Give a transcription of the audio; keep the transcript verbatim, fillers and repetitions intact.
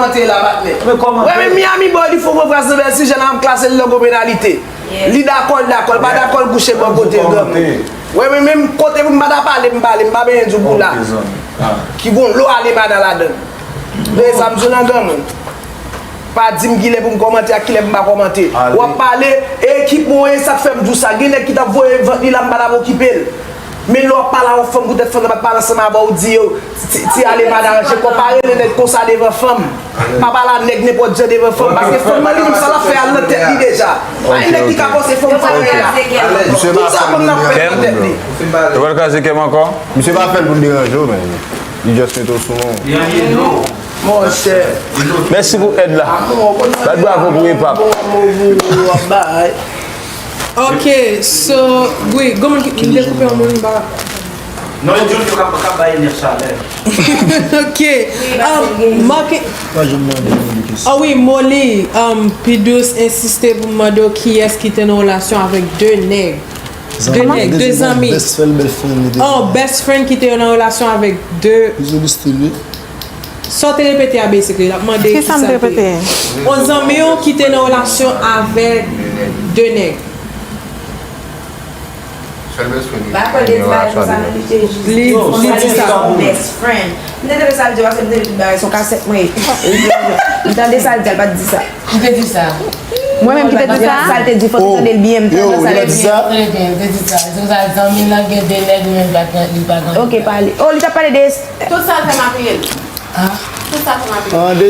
Kòmante la, patnè. Mwen kòmante. Wè, men Miami Boy, li fò pran fraz nan bèl sijè la, m klase l nan gwo penalite. Li dakò, l dakò, l pa dakò, l kouche bò kote granmoun. Wè, men menm kote pou m pa ta pale, m pale, m pa benyen di w pou la. Ki gon lo ale madan ladan l. Men sa m di w nan granmoun. Pa di m kilè pou m kòmante ak kilè pou m pa kòmante. W ap pale, e ekip mwen, e sa k fè m di w sa. Gen nèg ki t ap voye vant li la, m pa t ap okipe l. Men lè w ap pale a yon fanm, poutèt fanm nan pa t pale ansanm avè w, di yo, ti, ti ale mal aranje, konpare le nèg konsa devan fanm. Pa pale a nèg nenpòt jan devan fanm, paske fanm nan li menm sa l ap fè al nan tèt li deja. Pa gen nèg ki ka fòse fanm sa fè a. Tout sa fanm nan fè nan tèt li. Yo pral kraze kè m ankò. Misye pa fè l pou l deranje w, men li just mete w sou non. Monchè. Mèsi pou èd la. Bat bravo pou Epap. Ok, so, wi, gon moun ki, m te koupe yon moun, m pa. Non, Jun yo kap, kap bay nèf chalè. Ok. Um, Mark, oh wi, Molly, um, Pidous ensiste pou m mande w kiyès ki te nan relasyon avèk de nèg. De nèg, de zanmi. Best friend, best friend. Oh, best friend ki te nan relasyon avèk de. Pidous te li. Sa w te repete a, basically, l ap mande kisa te. Yon zanmi w ki te nan relasyon avèk de nèg. Ba kwè de di bagay konsa, men li te jis di yon bagay yon best friend. M te tande sa l di yo paske m te li tout bagay se yon kasèt mwen ye. M tande sa l di a, l pa t di sa. Ou te di sa? Mwen menm ki te di sa? Sa l te di, fò w te tande l byen, m tande sa l byen. Trè byen, ou te di sa. Se konsa zanmi l lan gen de nèg, ou menm pa t gen, li pa gen. Ok, pale. Oh, li t ap pale de. Tout sa l fè m apiye l. Tout sa l fè m apiye l.